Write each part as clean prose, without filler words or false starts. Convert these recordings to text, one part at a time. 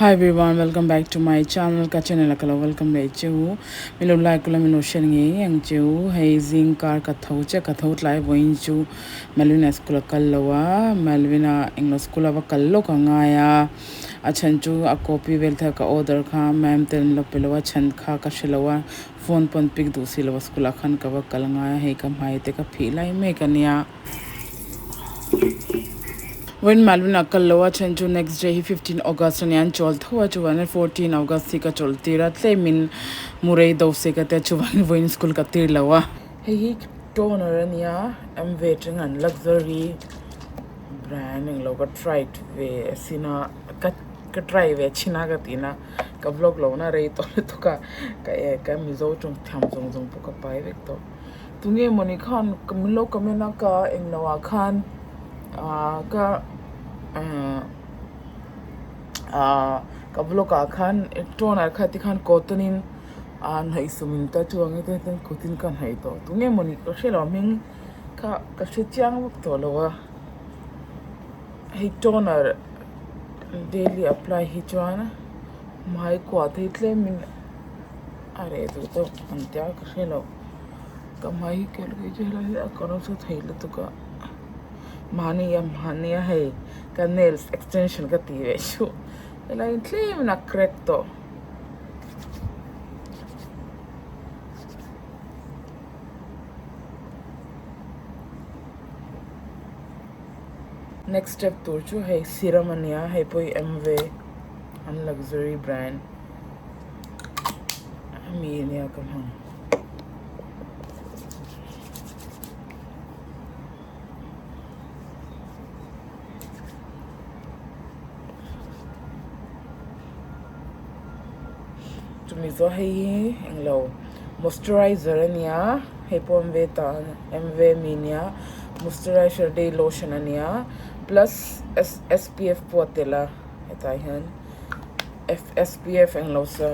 Hi everyone welcome back to my channel ka channel a ka lo welcome leh cheu min lo like ula min lo share ngei ngei ang cheu hei zing kar ka tho chiah ka tho tlai vawiin chu Melvina school a kal lo a Melvina englo school a va kal lawk a ngai a a chhan chu a copy vel te ka order kha ma'am ten an lo pe lo a chhan kha ka hre lo a phone pawn pick duh si lo a school ah khan ka va kal ngai a hei ka hmai te ka phih lai mek a nia. Vawiin Malvin a kal lo a then chu next day hi 15 August ania an chawl tho a chuan 14 August hi ka chawlh tir a tlemin mu rei do se ka tia chuan vawiin school ka tir lo a. Hei hi toner ania MV atang an luxury brand englo ka try ve asin a ka ka try ve chhin a ka tih na ka vlog lo na rei tawh lutuk a ka eh ka mizo tawng thiam zawng zawng pawh ka pai vek tawh. Tunge mawni khan min lo comment a ka englo ah khan ah ka ah ka vlog ah khan toner kha tikhan cotton in ah hnaih sum in ta chu ang e ten kut in ka hnaih tawh tunge mawni ka hre lo a hming kha ka hre chiang vak tawh lo a hei toner daily apply hi chuan hmai kuah te hi tlem in a reh duh deuh ang tia ka hre lo. Ka hmai hi kel hi chu helai hi a kawr nasa thei lutuk a mahni a mahni a hei ka nails extension ka tih leh chu helai hi tlem in a crack tawh. Next step tur chu hei serum a nia hei pawh hi Amway an luxury brand ami ania ka hmang. Chumi zawh hei hi englo moisturizer a nia hei pawh awm ve ta awm ve mi nia moisturizer day lotion a nia plus S_P_F pawh a tel a hetah hian S_P_F englo sa.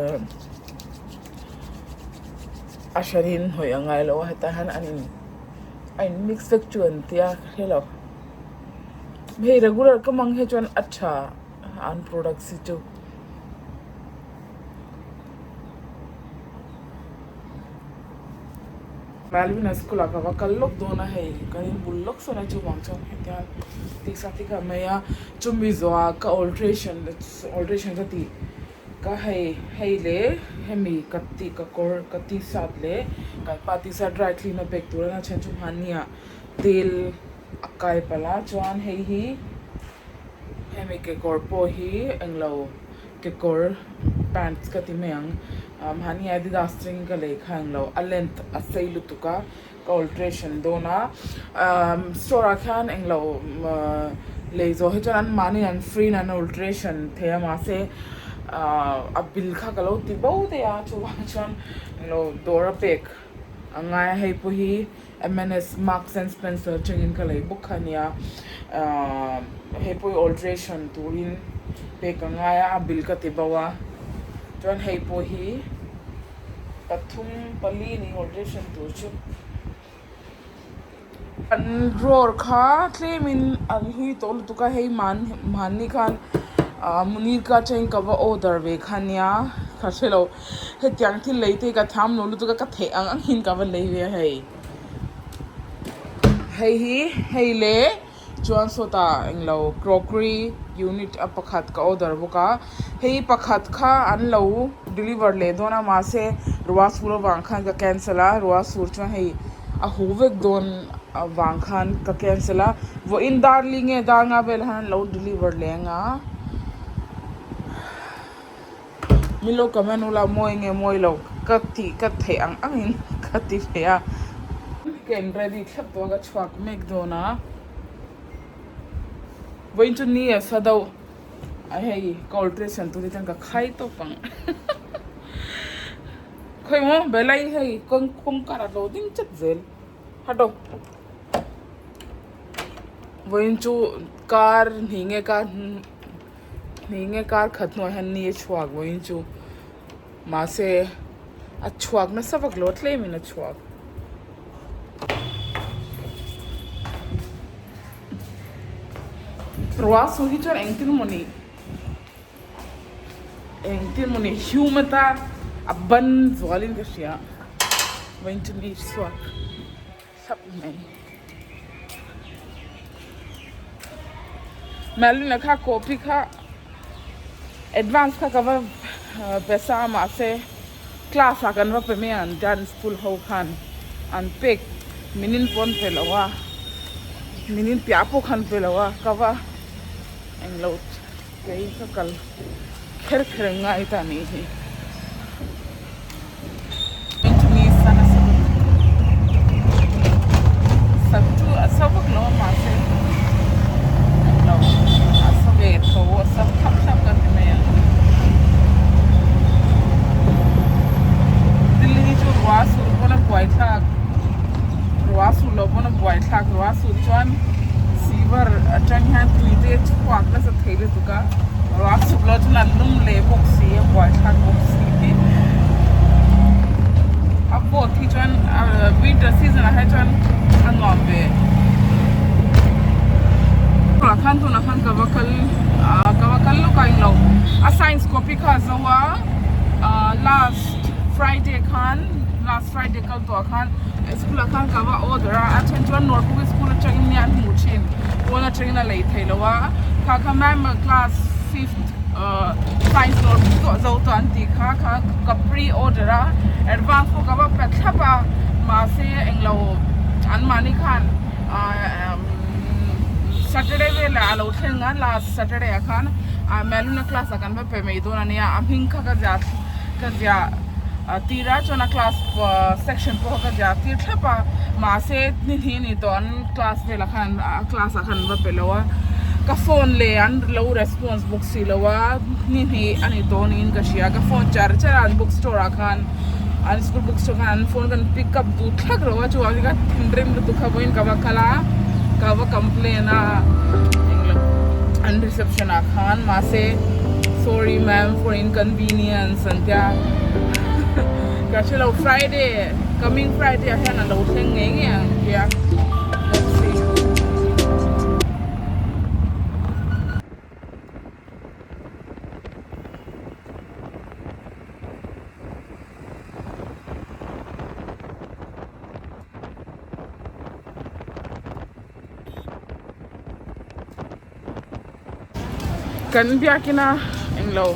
A hranin hnawih a ngai lo a hetah hian an in a in mix vek chu an tia ka hre lo hei regular ka hmang hi chuan a tha an products hi chu. Malvina school ah ka va kal lawk dawn a hei kan in bul lawk sawn a chuvang chuan hetiang hian tisa te kha mai a chumi zawhah ka alteration alteration ka tih. Ka hei hei leh hemi ka tih ka kawr ka t-shirt leh kan pa t-shirt dry clean a bag tur a chhan chu hmanni ah tel a kai palh a chuan hei hi hemi kekawr pawh hi englo kekawr pants ka ti mai ang ah mahni adidas string ka lei kha englo a length a sei lutuk a ka alteration dawn a ah store ah khian englo lei zawh hi chuan an mahni an free in an alteration thei a mahse ah a bill kha ka lo ti bo daih a chuvang chuan englo dawr a pek a ngai a hei pawh hi M_N_S Marks and Spencer atangin ka lei bawk kha a nia ah hei pawh hi alteration turin pek a ngai a a bill ka ti bo a chuan hei pawh hi. Pathum pali ni alteration tur chu an drawer kha tlemin an hlui tawh lutuk a hei mahni khan ah munirka atangin ka va order ve kha ania ka hre lo hetiang thil lei te hi ka thiam lo lutuk a ka theih ang angin ka va lei ve a hei hei hi hei le. Chuan sawtah englo crockery unit a pakhat ka order bawk a hei pakhat kha an lo deliver leh dawn a mahse ruah sur avang khan ka cancel a ruah sur chuan hei a huh vek dawn avang khan ka cancel a vawiin darling nge dar nga velah hian an lo deliver leh ang a min lo comment ula mawi nge mawi lo ka tih ka theih ang angin ka ti ve a. Ka in ready thlap tawh a ka chhuak mek dawn a vawiin chu ni a sa deuh a hei ka alteration tur hi chuan ka khai tawp ang khawi maw belai hei kawng kawngkar a lo ding chat zel hado vawiin chu kar hnih nge kar Hnih nge kar khat hnuah hian ni a chhuak vawiin chu mahse a chhuak nasa vak lo a tlemin a chhuak. Ruah su hi chuan engtin maw ni. Engtin maw ni human a a ban zualin ka hria vawiin chu ni chhuak thlap mai. Malina kha copy kha advance kha ka va pe sa a mahse class ah kan va pe mai ang dance school ho khan an pek minin pawn pe lo a minin piah pawh khan pe lo a ka va englo Kei ka kal kher kher ang ngai ta nih hi. Sak chu a sa vak lo a mahse englo a sa ve tho a sa thlap thlap ka ti mai ang. Delhi hi chu ruah sur pawn a buai thlak ruah sur loh pawn a buai thlak ruah sur chuan Sivar atang hian tui te chhuak nasa thei lutuk a, ruah chhuk lo chuan an lum leh bawk si a buaithlak bawk si. A boat hi chuan winter season ah hian chuan a nuam ve. Tunah khan tunah khan ka va kal ka va kal lawk a englo a science copy kha a zo a last Friday khan last Friday kal tawh ah khan School ah khan ka va order a, a then chuan Norfolk school atangin nia an hmuh thin, pawn atangin a lei thei lo a, kha kha ma'am class fifth science notebook chu a zo tawh an tih kha, kha ka pre order a, advance pawh ka va pe thlap a, mahse englo anmahni khan Saturday velah a lo thleng a, last Saturday ah khan Maluna class ah kan va pe mai dawn a nia, a hming kha ka ziah ka ziah. A tir ah chuan a class section pawh kha ka ziah tir thlap a mahse ni hnih a ni tawh an class velah khan a class ah khan an va pe lo a ka phone leh an lo response bawk si lo a ni hnih a ni tawh niin ka hria ka phone char char a an book store ah khan an school book store khan an phone khan pick up duh thlak lo a chuvang chuan ka thinrim lutuk kha vawiin ka va kal a ka va complain a englo an reception ah khan mahse sorry ma'am for inconvenience an tia ka hre lo Friday coming Friday ah hian a lo thleng ngei ngei ang tia let's see. Kan biakin a englo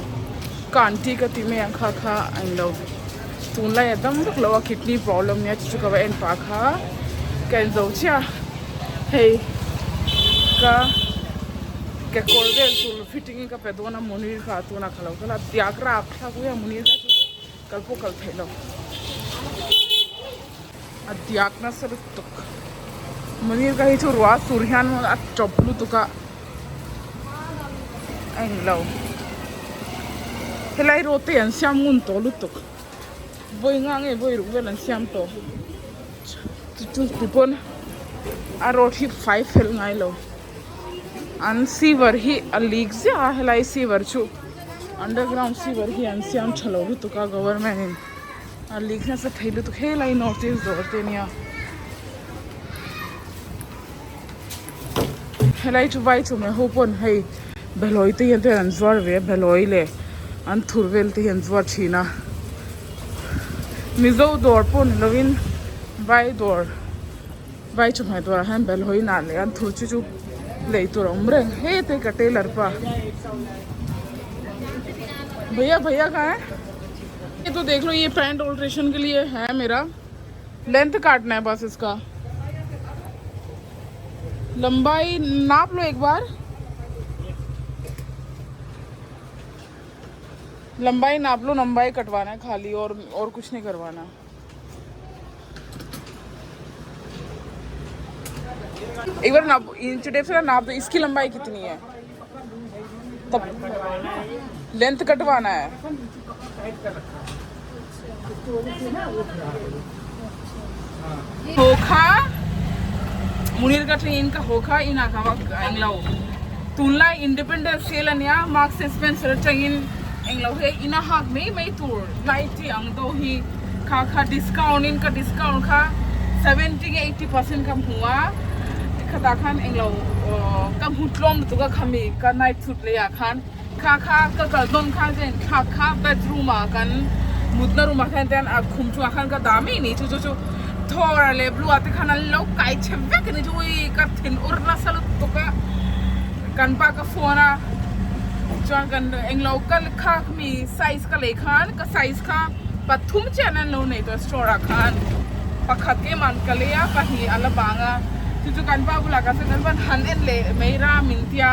ka aunty ka tih mai ang kha kha englo tunlai a dam vak lo a kidney problem nia chu chu ka va en pah kha ka en zo chiah hei ka kekawr vel tur fitting in ka pe dawn a munir kha tunah ka lo kal a tiak rap thlak vel a munir kha chu kal pawh kal theih lo. A diak nasa lutuk Munir ka hi chu ruah sur hian a tawp lutuk a a englo helai road te hi an siam ngun tawh lutuk vawi nga nge vawi ruk vel an siam tawh chu chu ti pawn a road hi fai fel ngai lo an sewer hi a leak ziah a helai sewer chu underground sewer hi an siam tha lo lutuk a government in. A lik nasa thei lutuk helai north east dawr te ania helai chu vai chawhmeh ho pawn hei behlawi te hian te an zuar ve a behlawi leh an thur vel te hi an zuar thin a mizo dawr pawh ni lovin vai dawr vai chawhmeh dawrah hian behlawi inah leh an thur chu chu lei tur a awm reng hete ka tailor pa bhaiya bhaiya kahan hai. ये तो देख लो ये pant alteration के लिए है मेरा लेंथ काटना है बस इसका लंबाई नाप लो एक बार लंबाई नाप लो लंबाई कटवाना है खाली और और कुछ नहीं करवाना एक बार नाप इंच टेप से नाप दो इसकी लंबाई कितनी है तब लेंथ कटवाना है होखा मुनीर का ट्रेन का होखा ina ka wak englo tunlai independence sale ania Marks and Spencer atangin englo he ina hak mai mai tur nighty ang do hi kha kha discount in ka discount kha 70 nge 80% ka hmu a khatah khan englo ka hmu tlawm lutuk a khami ka night suit lei ah khan. kha kha ka kal dawn khan ka inthlak kha bedroom ah kan mutna room ah khan tian a khum chungah khan ka dah mai ni chu chu chu Thor ah leh Blue ah te khan an lo kai chhe vek a ni chu ui ka thin ur nasa lutuk a kan pa ka phone a chuan kan englo ka kha mi size ka lei khan ka size kha pathum chiah an lo nei tawh store ah khan pakhat keimah ka lei a pahnih a la bang a chu chu kan pa bulah ka sawi kan van han en leh mai ram in tia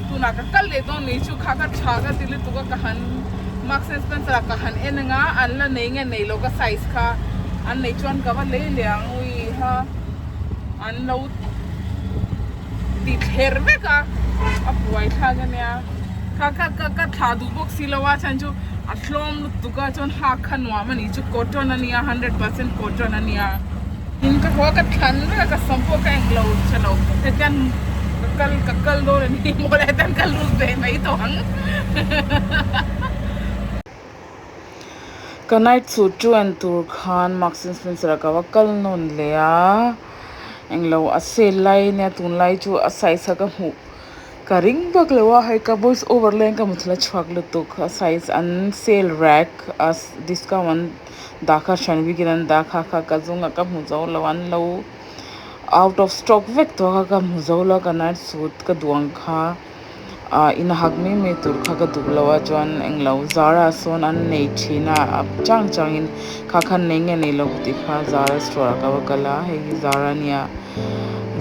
tunah ka kal leh dawn ni chu kha ka tha ka ti lutuk a ka han Marks and Spencer ah ka han en anga an la nei nge nei lo ka size kha an nei chuan ka va lei leh ang ui ha an lo ti thler vek a a buai thlak ania kha kha ka ka thlah duh bawk si lo a chhan chu a hlawm lutuk a chuan hak kha nuam a nih chu cotton ania hundred percent cotton ania tin ka haw a ka thlan vek a ka sam pawh ka englo che lo hetiang ka kal ka kal dawn a ni maw le hetiang ka lut ve mai tawh ang. Ka night suit chu en tur khan Marks and Spencer ah ka va kal nawn leh a englo a sale lai ania tunlai chu a size a ka hmuh ka ring vak lo a hei ka voice over laiin ka muthilh a chhuak lutuk a size an sale rack a discount an dah kha hran bikin an dah kha kha ka zunga ka hmu zo lo an lo out of stock vek tawh a ka hmu zo lo a ka night suit ka duh ang kha. Ah in hak mai mai tur kha ka duh lo a chuan englo zara sawn an nei thin a a chang chang in kha khan nei nge nei lo tih kha zara store ah ka va kal a hei hi zara a nia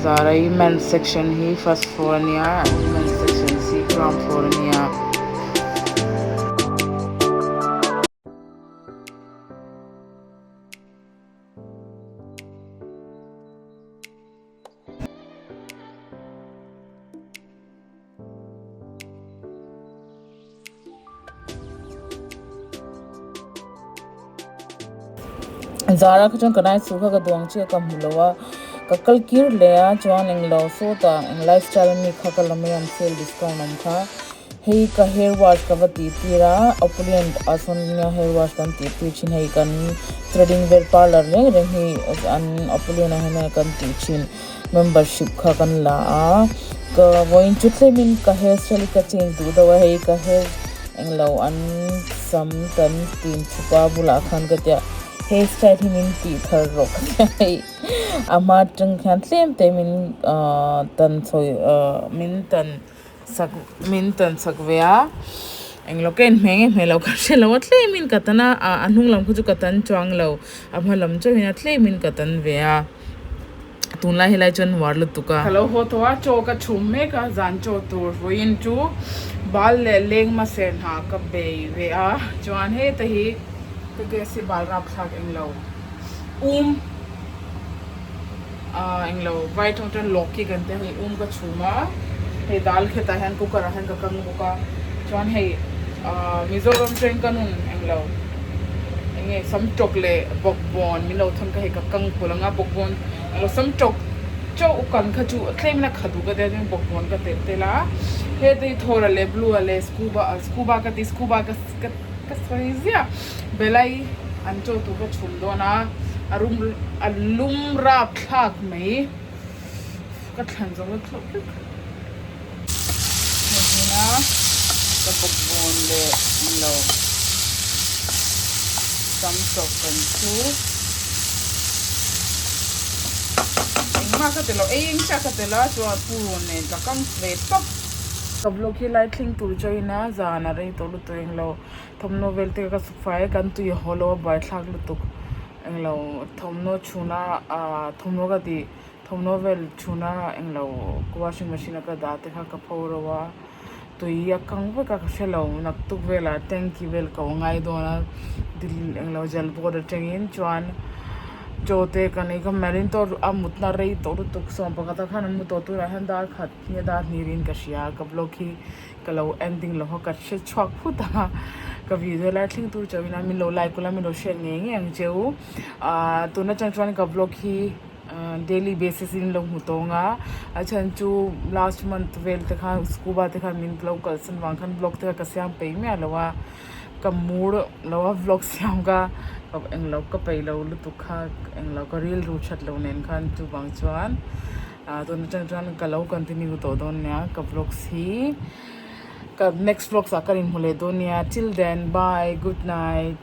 zara hi men section hi first floor a nia women section hi ground floor a nia. Zara kha chuan ka nai chu kha ka duang chiah ka hmu lo a ka kal kir leh a chuan englo sawtah eng lifestyle ami kha ka la mai a an sale discount awm kha hei ka hair wash ka va tih tir a opulent ah sawn nia hair wash kan tih tir thin hei kan threading vel parlour reng reng hi an opulent ah hian kan tih thin. Membership kha kan la a, ka vawiin chu tlemin ka hair style hi ka change duh deuh a, hei ka hair englo an sam kan tin thup a bulah khan ka tia hair style hi min tih thar rawh ka tia hei a hma atang khian tlem te min ahh tan chhawi ahh min tan sak min tan sak ve a englo ka inhmeh nge hmeh loh ka hre lo a tlemin ka tan a a hnung lam kha chu ka tan chuang lo a hma lam chauhin a tlemin ka tan ve a. Tunlai helai chuan uar lutuk a. Ka lo haw tawh a, chaw ka chhum mek a, zan chaw tur vawiin chu bal leh leng hmasa hna ka bei ve a, chuan heta hi ka gas hi bal rapthlak englo ah englo vai tawng chuan lawki kan tia hei um ka chhum a, hei dal khetah hian cooker ah hian ka kang bawk a, chuan hei ah Mizoram train ka nun englo. Enge samtawk leh bawkbawn min lo thawn kha hei ka kang pawlh ang a bawkbawn emaw samtawk chauh kan kha chu tlem in a kha duh ka tia chuan bawkbawn ka telh tel a heta hi thawra leh blue a leh scuba ah scuba ka ti scuba ka ka ka sawi ziah belai an chaw tur ka chhum dawn a a rum a lum rap thlak mai ka thlan zawng a thlawh vek hei hmuna ka bawkbawn leh englo sam tawk kan chu engmah ka telo ei eng chiah ka tel a chuan purun nen ka kang ve tawp. Ka vlog hi lai thleng tur join a zan a rei tawh lutuk englo thawmhnaw vel te ka suk fai a kan tui haw lo a buaithlak lutuk englo thawmhnaw chhuna ah thawmhnaw ka tih. Thawmhnaw vel chhuna englo washing machine a ka dah te kha ka pho ro a, tui a kang vek a ka hre lo naktuk velah tanky vel ka awm ngai dawn a dil englo jal board atangin chuan chaw te kan ei khawm mai a a mutna rei tawh lutuk sawm pakhat ah khan an mu tawh turah hian dar khat nge dar hnih in ka hria ka vlog hi ka lo ending lo a ka hre chhuak phut a ka video lai thleng tur chauhin a min lo like ula min lo hriat ngei ngei ang cheu ah tun atang chuan ka vlog hi. Daily basis in lo hmu tawng a a chhan chu last month vel te khan scuba te khan min lo kalsan vang khan vlog te kha ka siam peih miah lo a ka mur lo a vlog siam ka englo ka peih lo lutuk kha englo ka rilru that lo nen khan chuvang chuan ah tun atang chuan ka lo continue tawh dawn nia ka vlogs hi. Ka next vlogs ah ka inhmu leh dawn nia. Till then, bye, good night.